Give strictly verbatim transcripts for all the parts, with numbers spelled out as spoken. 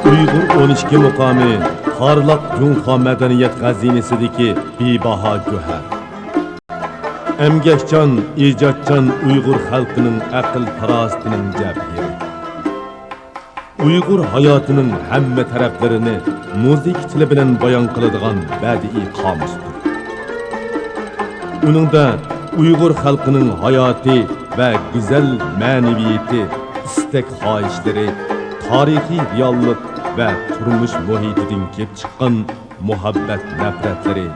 ئۇيغۇر ئون ئىككى مۇقامى پارلاق جۇڭخۇا مەدەنىيەت خەزىنىسىدىكى بىباھا گۆھەر. ئەمگەكچان، ئىجادچان ئۇيغۇر خەلقىنىڭ ئەقىل-پاراسىتىنىڭ جەۋھىرى. ئۇيغۇر ھاياتىنىڭ ھەممە تەرەپلىرىنى مۇزىكا تىلى بىلەن بايان قىلىدىغان بەدىئىي قامۇستۇر. ئۇنىڭدا ئۇيغۇر خەلقىنىڭ ھاياتى ۋە گۈزەل مەنىۋىيىتى، ئىستەك-خاھىشلىرى، تارىخىي رېئاللىق ۋە تۇرمۇش مۇھىتىدىن كېلىپ چىققان مۇھەببەت-نەپرەتلىرى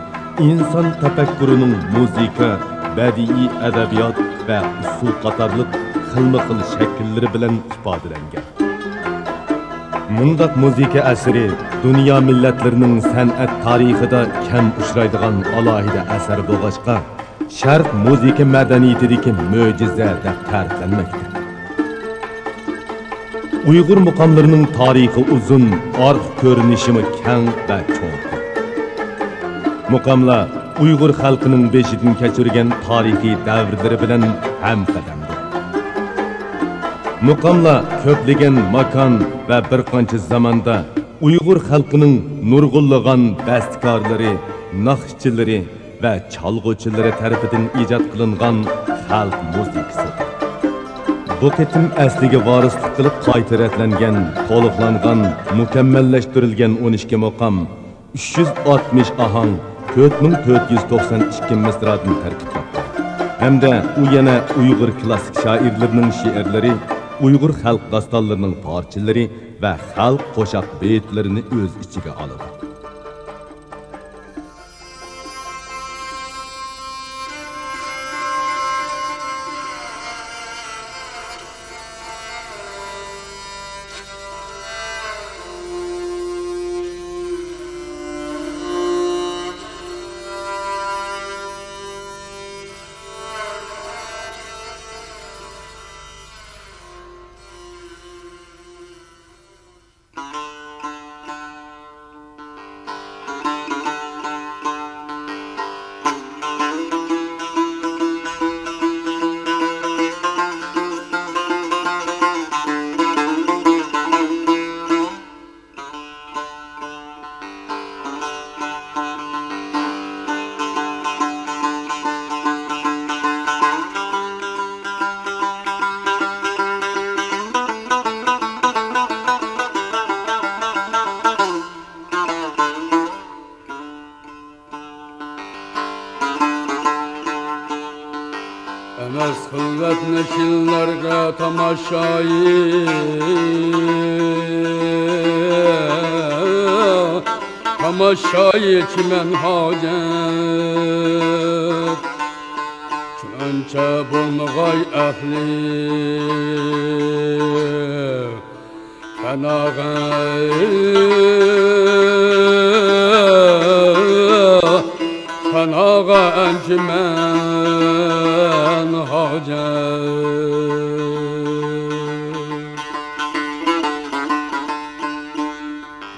ئىنسان تەپەككۇرىنىڭ مۇزىكا، بەدىئىي ئەدەبىيات ۋە ئۇسسۇل قاتارلىق خىلمۇخىل شەكىللىرى بىلەن ئىپادىلەنگەن. مۇنداق مۇزىكا ئەسىرى دۇنيا مىللەتلىرىنىڭ سەنئەت تارىخىدا كەم ئۇچرايدىغان ئالاھىدە ئەسەر بولغاچقا، شەرق مۇزىكا مەدەنىيىتىدىكى مۆجىزە دەپ تەرىپلەنمەكتە. ئۇيغۇر مۇقاملىرىنىڭ تارىخى ئۇزۇن، ئارقا كۆرۈنۈشىمۇ كەڭ ۋە چوڭقۇر. مۇقاملار ئۇيغۇر خەلقىنىڭ بېشىدىن كەچۈرگەن تارىخىي دەۋرلىرى بىلەن ھەمقەدەمدۇر. مۇقاملار كۆپلىگەن ماكان ۋە بىر قانچە زاماندا ئۇيغۇر خەلقىنىڭ نۇرغۇنلىغان بەستىكارلىرى، ناخشىچىلىرى ۋە چالغۇچىلىرى تەرىپىدىن ئىجاد قىلىنغان خەلق مۇزىكىسىدۇر. بۇ قېتىم ئەسلىگە ۋارىسلىق قىلىپ قايتا رەتلەنگەن، تولۇقلانغان، مۇكەممەللەشتۈرۈلگەن ئون ئىككى مۇقام، ئۈچ يۈز ئاتمىش ئاھاڭ، تۆت مىڭ تۆت يۈز توقسان ئىككى مىسرادىن تەركىب تاپقان ھەمدە ئۇ يەنە ئۇيغۇر كلاسسىك شائىرلىرىنىڭ شېئىرلىرى، ئۇيغۇر خەلق داستانلىرىنىڭ پارچىلىرى ۋە خەلق قوشاق بېيىتلىرىنى ئۆز ئىچىگە ئالىدۇ. ئەمەس خىلۋەت نەشىللەرگە تاماشايى، تاماشايى چىمەن ھاجەت. شۇنچە بولمىغاي ئەھلى پەناغا، پەناغا ئەنجۈمەن ھاجەت.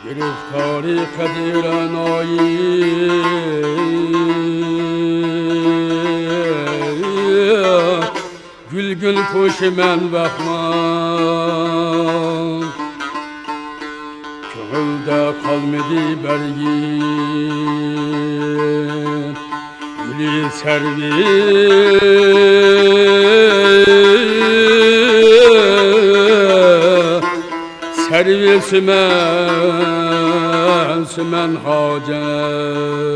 گىرىفتارى قەدىرەنايى گۈلگۈن پوشىمەن باغما، كۆڭۈلدە قالمىدى بەرگى گۈلى سەرۋى، سەرۋى سىمەن، سىمەن ھاجەت.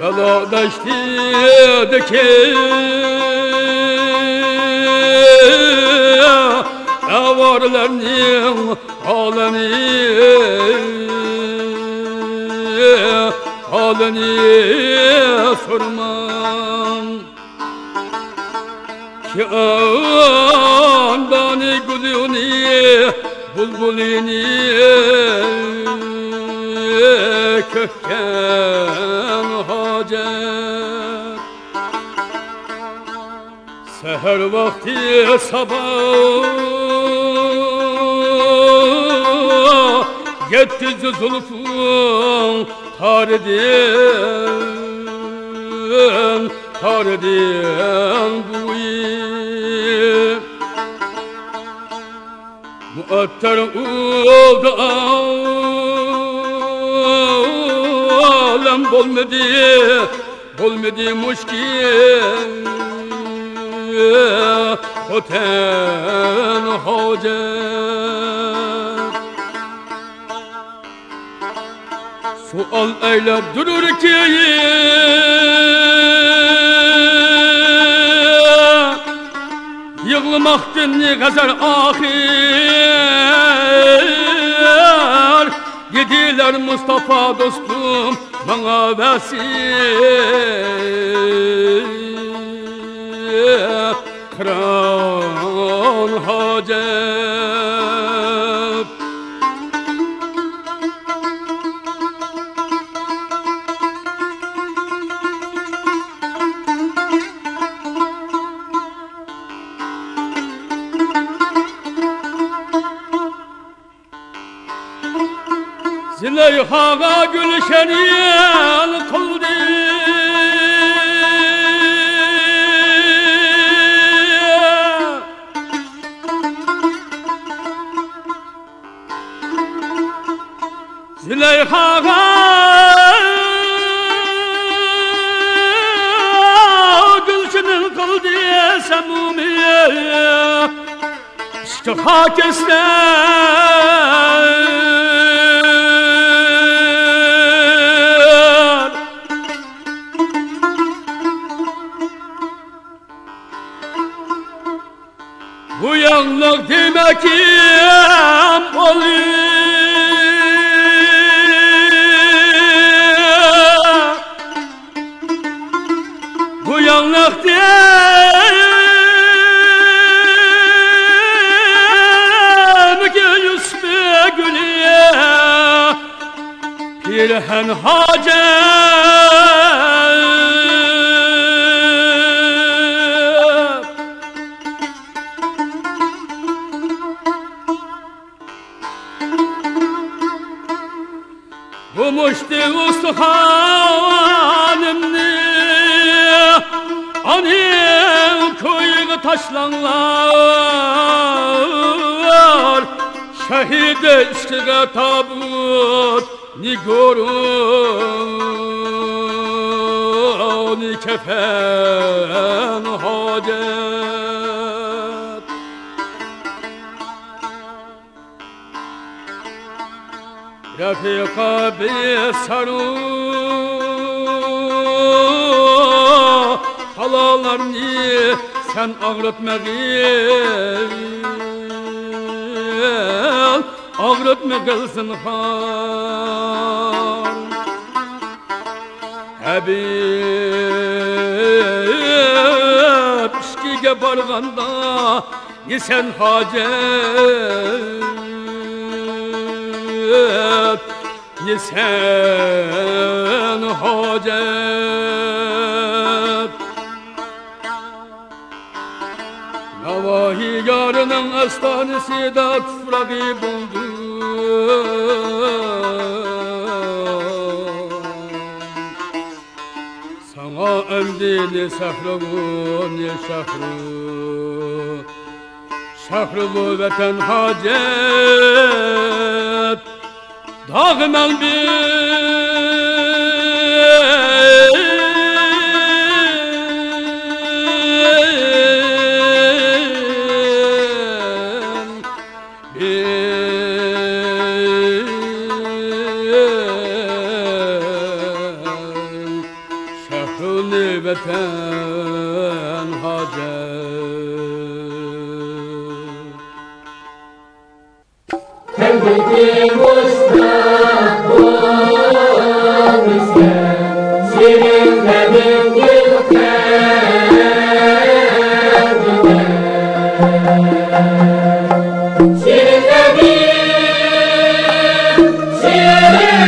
بالا دەشتىدىكى ئاۋارىلەرنىڭ ھالىنى، ھالىنى سورىماڭ. كىئاندانى گۈلىنى، بۇلبۇلىنى كۆككەن ھاجەت. سەھەر ۋاقتى سابا يەتكۈزدى زۇلپۇڭ تارىدىن، تارىدىن بويى. مۇئەتتەر ئۇلدا ئالەم بولمىدى، بولمىدى مۇشكىل خوتەن ھاجەت. سوئال ئەيلەپ دۇرۇر كېيىن، يىغلىماقتىن غەزەل ئاخىر، دېدىلەر مۇستافا دوستۇم ماڭا ۋەسىيەت. قىران ھاجەت. زۇلەيخاغا گۈلشەن يەل قىلدى. زۇلەيخاغا گۈلشەن قىلدى سەمۇمى. ئىشتىها كەسلەر. بۇ ياڭلىق دېمەككىم ئولى. بۇ ياڭلىقتىن يۈسۈپ گۈلى پىرھان ھاجەت. بۇ مۇشتى ئۇستىخانىمنى ئانا كويىغا تاشلاڭلار. شەھىدە ئىشقىغا تابۇت نىگورۇنى كەپەن ھاجەت. رەفىقا بىسارۇ خالالارنى سەن ئاغرىتمىغىن، ئاغرىتمىغىن زىنھار. ھەبىب ئىشقىگە بارغاندا يېسەن ھاجەت، يېسەن ھاجەت. ناۋاھى يارىنىڭ ئاستانىسىدا تۇپراغى بولدى. ساڭا ئەمدى نى سەھرىغۇ، نى شەھرۇ، شەھرىغۇ ۋەتەن ھاجەت. داغ مەنبىم شەھرۇنى ۋەتەن ھاجەت. كەلگۈكى مۇشتاق بولمىسا، شېرىن لەبىڭ گۈل قەلبىدە. شېرىن لەبىڭ، شېرىن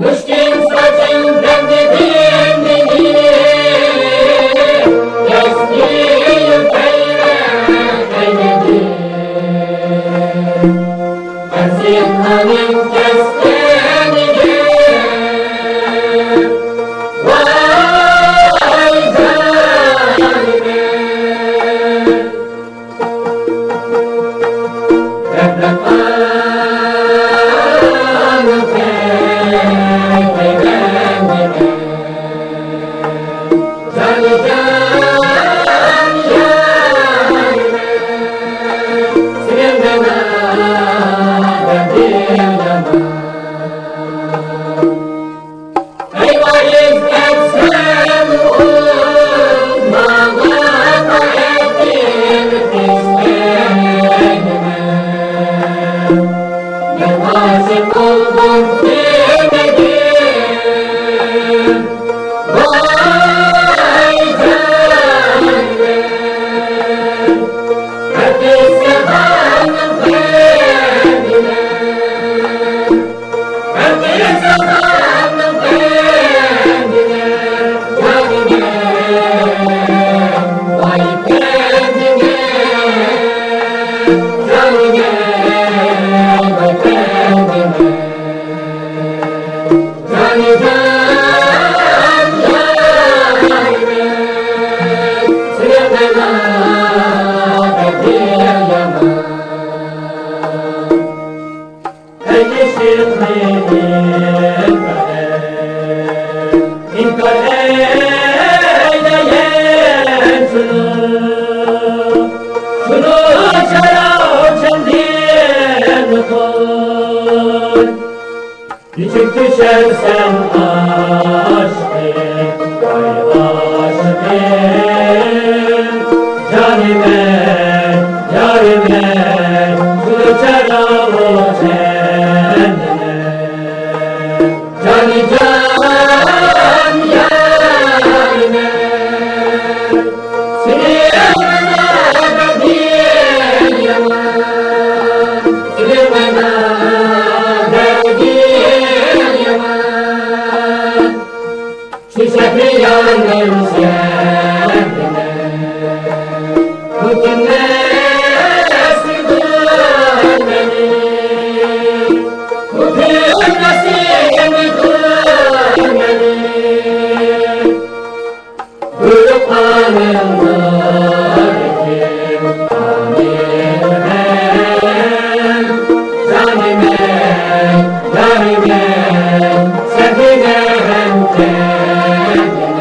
مۇشتۇم ساچىڭ بەندىدىن مېنى، ياشنى يۇتايمەن ئەينىدىن. قەرزىمنىڭ كەسكەنىگە، ۋاي جانىمەن. نېچۈن كۈچەرسەن ئاشىقىم، ۋاي ئاشىقىم، جانىمەن، يارىمەن، شۇنچە راۋۇ سەندىن. جانى جان يارىمەن، سېنىڭ ئەبەدىي يامان، سېنىڭ ئەبەدىي يامان. شۇ سەھرى يارىم سەن بىلەن بۇ كۈنلەر سىغدۇر مېنى، بۇ كۈنلەر سىغدۇر مېنى. بۇيرۇقلارنىڭ نۇرىدىن ئامىن. جانىمەن، يارىمەن، سەن بىلەن كەلدىمەن.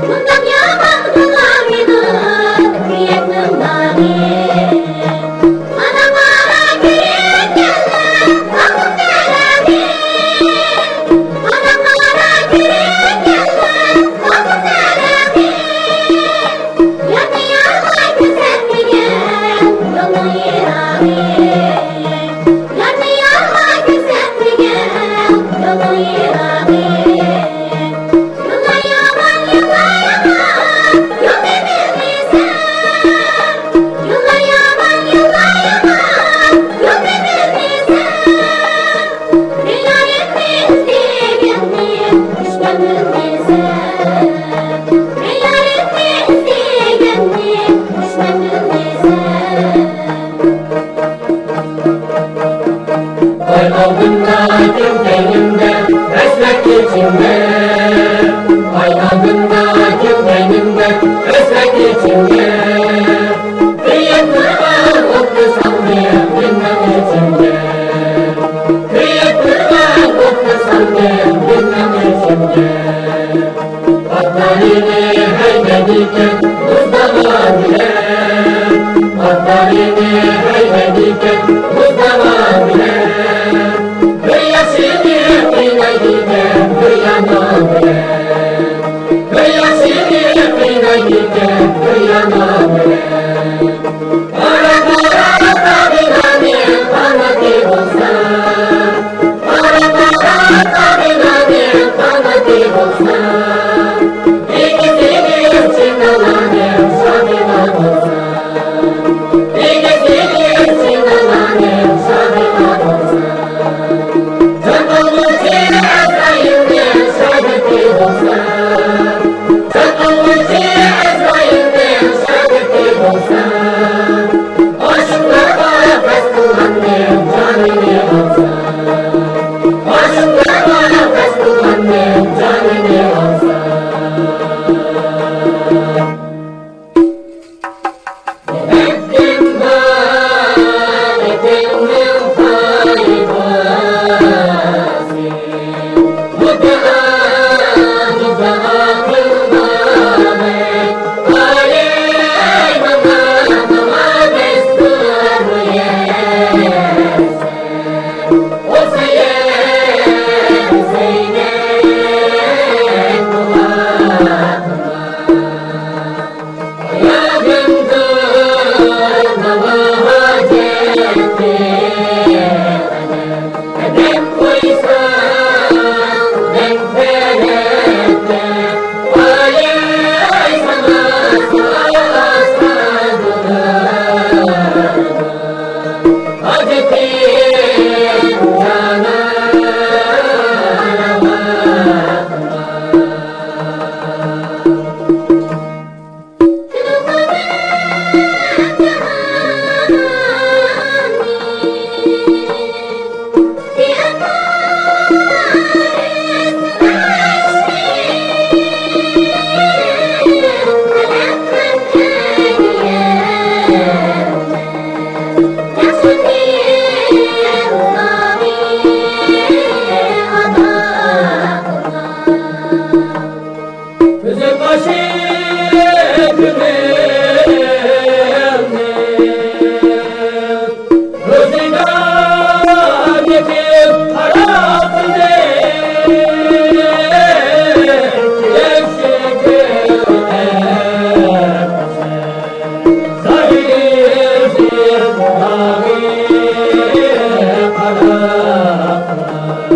مۇنداق يامان بولالمىدۇ سۈيەكنىڭ داغى. مانا، مانا كۆرۈنگەنلەر ئاقىل تەرەققىي. مانا، مانا كۆرۈنگەنلەر ئاقىل تەرەققىي. يارنى يارغا كۆرسەتمىگەن يولنىڭ يىراغى. يارنى يارغا كۆرسەتمىگەن يولنىڭ يىراغى. يوللار يامان، يوللار يامان، يولنى بىلمىسەن. يوللار يامان، يوللار يامان، يولنى بىلمىسەن. مەيارىمنى ئىزدىگەننى دۈشمەن بىلمىسە. مەيارىمنى ئىزدىگەننى دۈشمەن بىلمىسە. ئاي ئالدىمدا، كۈن كەينىمدە، ھەسرەت ئىچىمدە. ئاي ئالدىمدا، كۈن كەينىمدە، ھەسرەت ئىچىمدە. كۆيۈپ تۇرغان ئوتنى سالدىم گۈلنىڭ ئىچىمگە. كۆيۈپ تۇرغان ئوتنى سالدىم گۈلنىڭ ئىچىمگە. ئاتلىرىنى ھەيدەيدىكەن مۇزداغان بىلەن. ئاتلىرىنى ھەيدەيدىكەن مۇزداغان بىلەن. بىر ياخشىنى قىينايدىكەن بىر يامان بىلەن. بىر ياخشىنى قىينايدىكەن بىر يامان بىلەن. قارا، قارا تابىنانىڭ قانىتى بولسا. قارا، قارا تابىنانىڭ قانىتى بولسا. ئىگىسىنى چىنالارنىڭ شادىلا بولسا. ئىگىسىنى چىنالارنىڭ شادىلا بولسا. جاقالغۇچى ئەزرائىلنىڭ شاگىرتى بولسا. جاقالغۇچى ئەزرائىلنىڭ شاگىرتى بولسا. ئاشىقلارغا قەست قىلغاننىڭ جانىنى ئالسا. ئاشىقلارغا قەست قىلغاننىڭ جانىنى ئالسا. كۆزى قاش كۆڭۈلنى روزىدا يېتىپ قارا قىلدى. ياخشى كۆرۈپ زاھىر يۈزى باغرى قارا قىلدى.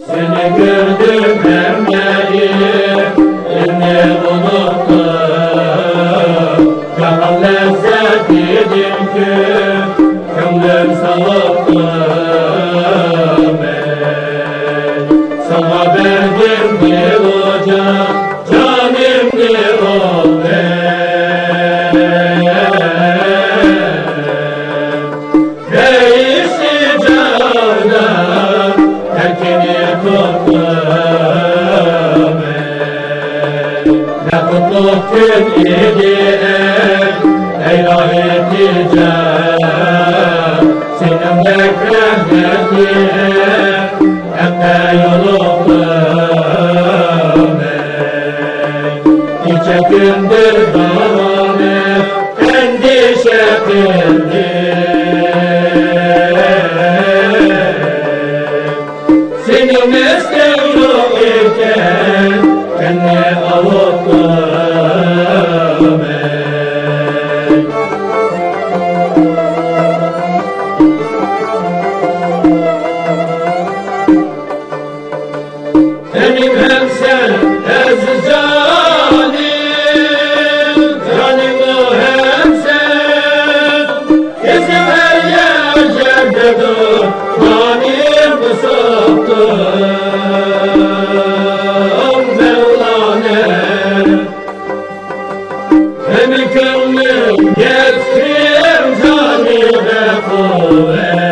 سېنى كۆردۈم ھەممە ئىلىمنى ئۇنۇتتۇم. جاھان لەززەت دېدىمكى، كۆڭلۈم ساۋۇتتۇم. ساڭا بەردىم دىلۇ جان، جانىمنى ئۇ مەن. ھەيسى جادا تەكىنى توقۇمەن. نە قۇتلۇق كۈن ئىدى ئەي، ئەي ئاھىتى جان، سېنىڭدەك رەھمەتلىك ئەمدى يولۇقماي. كېچە كۈندۈز داۋامى ئەندىشە قىلدىم. سېنىڭ مەسكەن يوق ئىكەن، قېنى ئاۋۇتامەن. غېنىم ھەم سەن ئەزىز جانىم، جانىممۇ ھەم سەن. ئىزىم ھەر يەر يەردىدۇر، جانىمنى ساپتۇم مەۋلانە. غېمى كۆڭلۈم يەتكىن جانىغا قۇۋۋەت.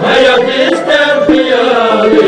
ھايات ئىستەر خىيالى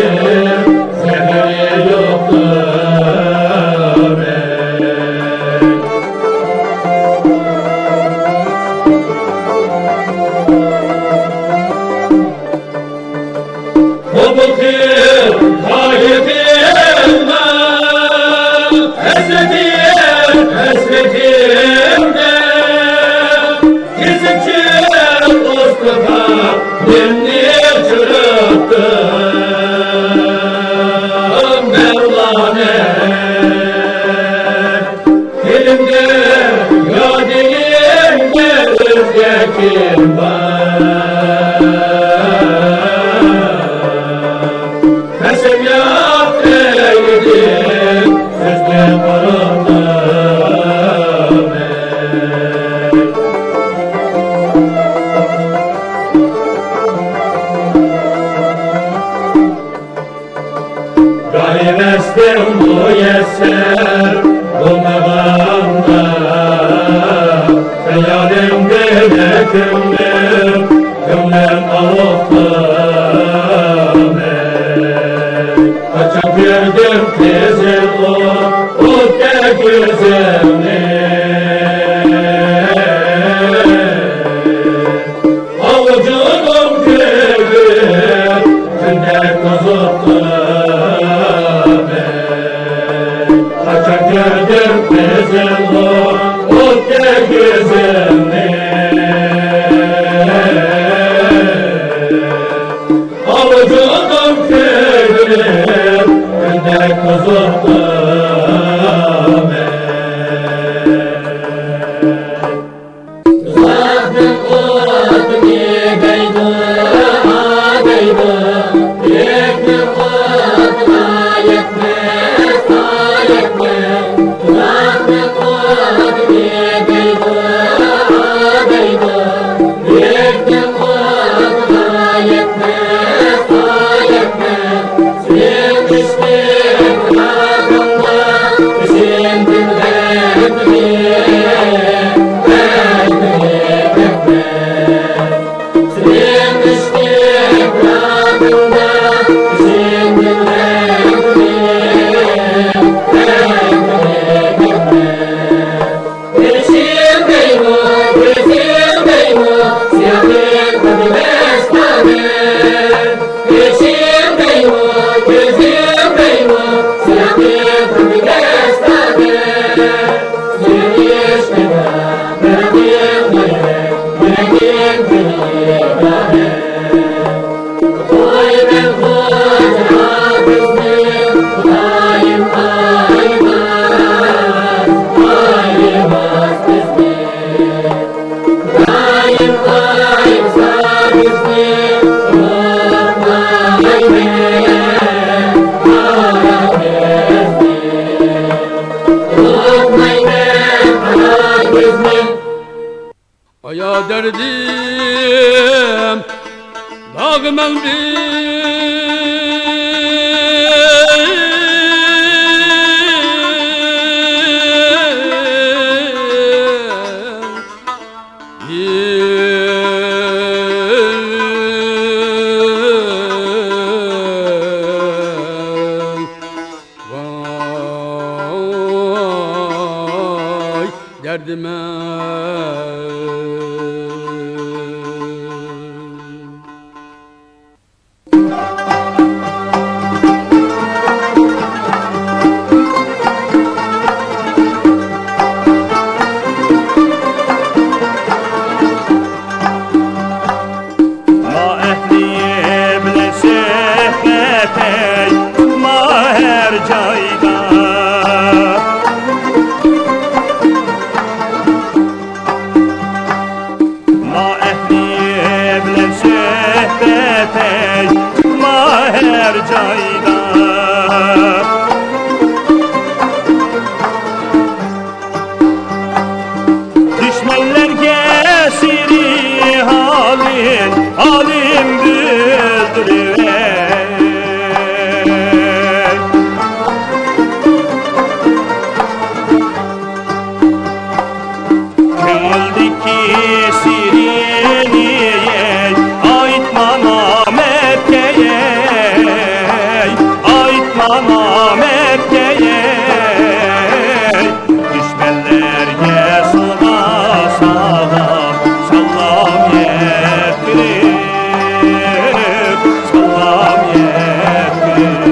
بەردىم داغمەن بىر ۋاي دەردىمەن. ما ئەھلى بىلەن سۆھبەت ئەي، ما ھەر جايدا. ما ئەھلى بىلەن سۆھبەت ئەي، ما ھەر جايدا. دۈشمەنلەرگە سىرى ھالىم، ھالىم بىلدۈرۈۋەي. كۆڭۈلدىكى سىرىنى ئېي، ئېيتما نامەردكە ئېي، ئېيتما نامەردكە ئېي. دۈشمەنلەرگە سودا سالام، سالام يەتكۈزۈپ، سالام يەتكۈزۈپ.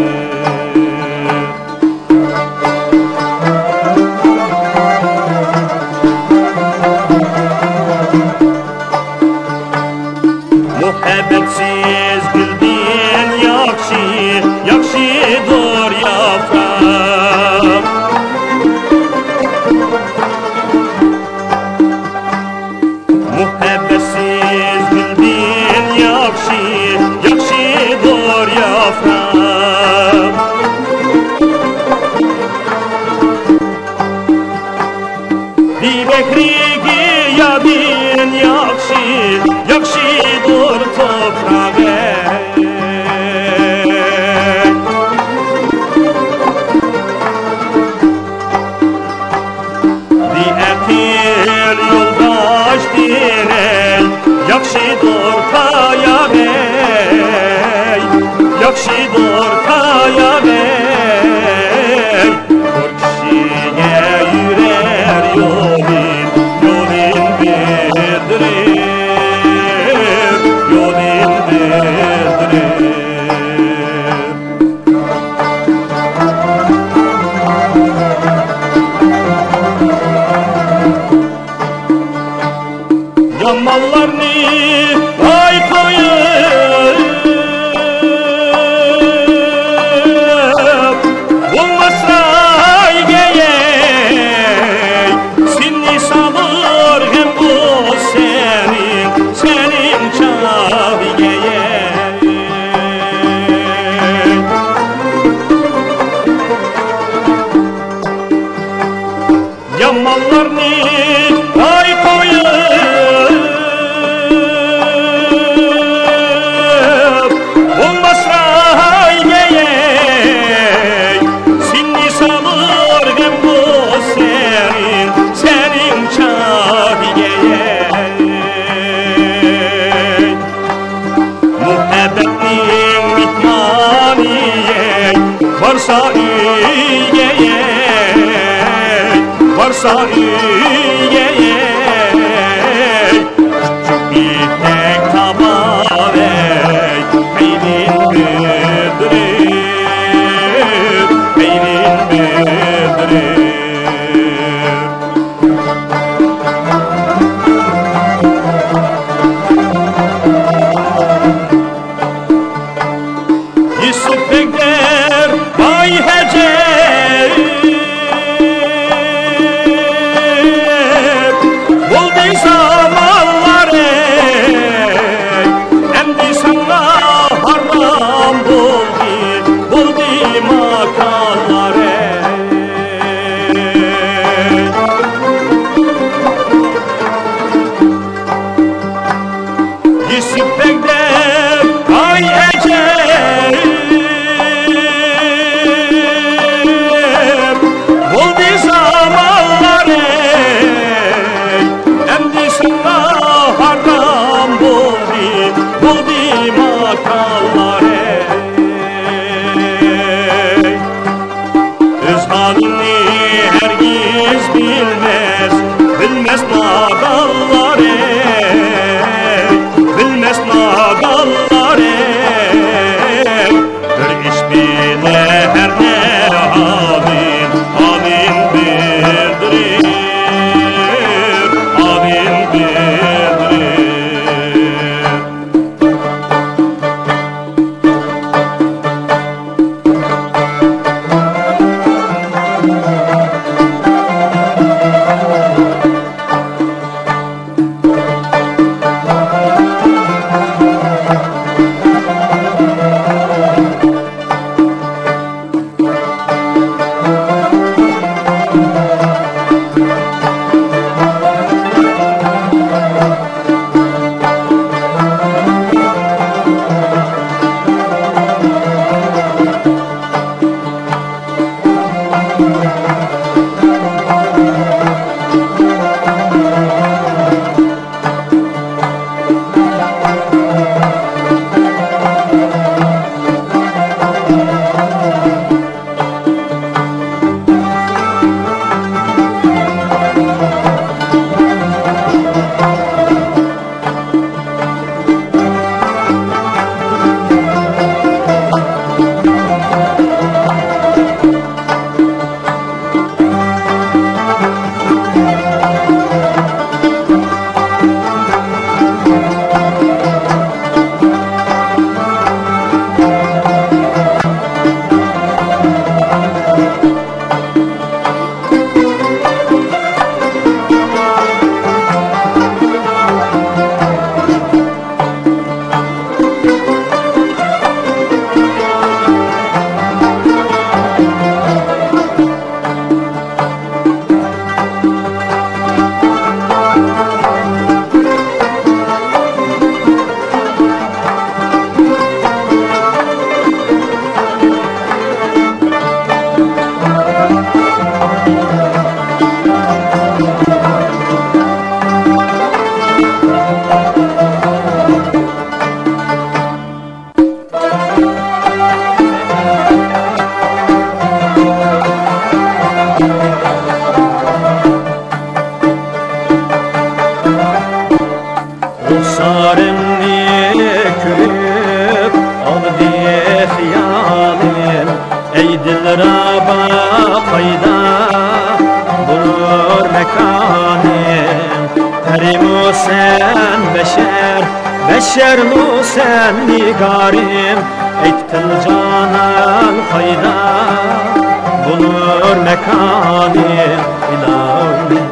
مۇھەببەتسىز گۈلدىن ياخشى، ياخشىدۇر ياپراق. مۇھەببەتسىز گۈلدىن ياخشى، ياخشىدۇر ياپراق. بىبەكرى گىيادىن ياخشى، ياخشىدۇر توپراق ئەي. بىئەقىل يولداشتىن ئەي، ياخشىدۇر تاياق ئەي، ياخشىدۇر تاياق ئەي. كور كىشىگە يۈرەر يولىنى، يولىنى بىلدۈرۈپ، يولىنى بىلدۈرۈپ. يامانلارنى ۋاي قويۇپ، بولماس راي گەي. سېنى سالۇر غەم بۇ سېنىڭ، سېنىڭ چاغىگەي. يامانلارنى ۋاي قويۇپ، بولماس راي گەي. سېنى سالۇر غەم بۇ سېنىڭ، سېنىڭ چاغىگەي. مۇھەببەتنىڭ مېھمانى ئەي، بارسا ئۆيگە ئەي، بارسا ئۆيگە ئەي. ئىتتەك تاۋاۋەي، پەيلىن بىلدۈرۈپ، پەيلىن بىلدۈرۈپ. يۈسۈپ بەگدەر باي ھەجەر، دەپ، ۋاي ئەجەب، بولدى زامانلار، ئەي، ئەمدى ساڭا ھارام بولدى، بولدى ماكانلار، ئەي. ئۆز ھالىنى ھەرگىز بىلمەس، بىلمەس نادانلار، ئەي، بىلمەس نادانلار، ئەي. بىر ئىش بىلە ھەر نەھالىم، ھالىم بىلدۈرۈپ، ھالىم بىلدۈرۈپ. رۇخسارىمنى كۆرۈپ ئالدى خىيالىم، ئەي دىلرەبا، قايدا بولۇر ماكانىم؟ پەرىمۇ سەن بەشەر، بەشەرمۇ سەن نىگارىم، ئېيتقىن جانان، قايدا بولۇر ماكانىم، ئىلاھىم؟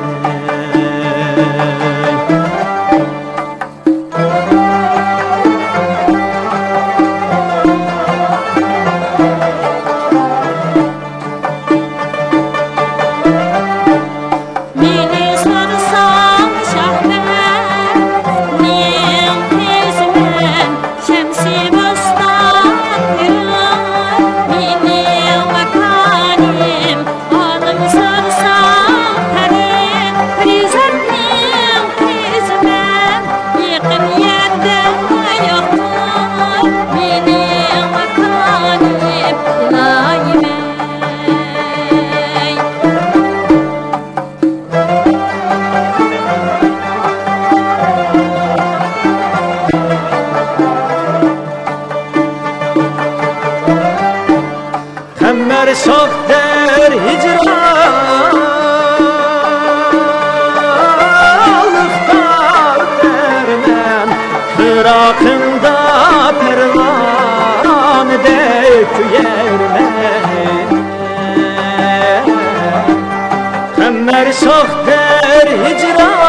مېنى سورىساڭ، شاھ مەن، مېنىڭ قىزىمەن، شەمسى بوستان گۈل، مېنىڭ ماكانىم. ئالىم سورىساڭ، قېنى، پەرىزاتنىڭ قىزىمەن، يېقىن يەردە يوقمۇ مېنىڭ ماكانىم، ئىلاھىم ئەي؟ قەمەر شاھ دەر ھىجرانلىقتا ئۆتەرمەن، پىراقىڭدا پەرۋانىدەك كۆيەرمەن. قەمەر شاھ دەر ھىجرانلىقتا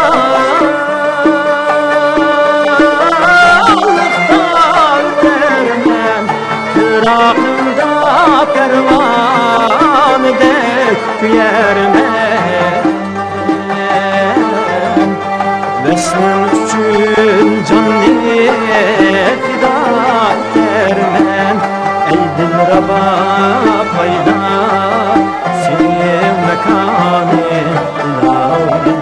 ئۆتەرمەن، پىراقىڭدا پەرۋانىدەك كۆيەرمەن. ۋەسلىڭ ئۈچۈن جاننى پايدا سېنىڭ ماكانى ئىلاھىم.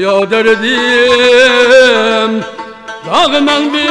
ئاياغ دەردىم داغ مەڭدى.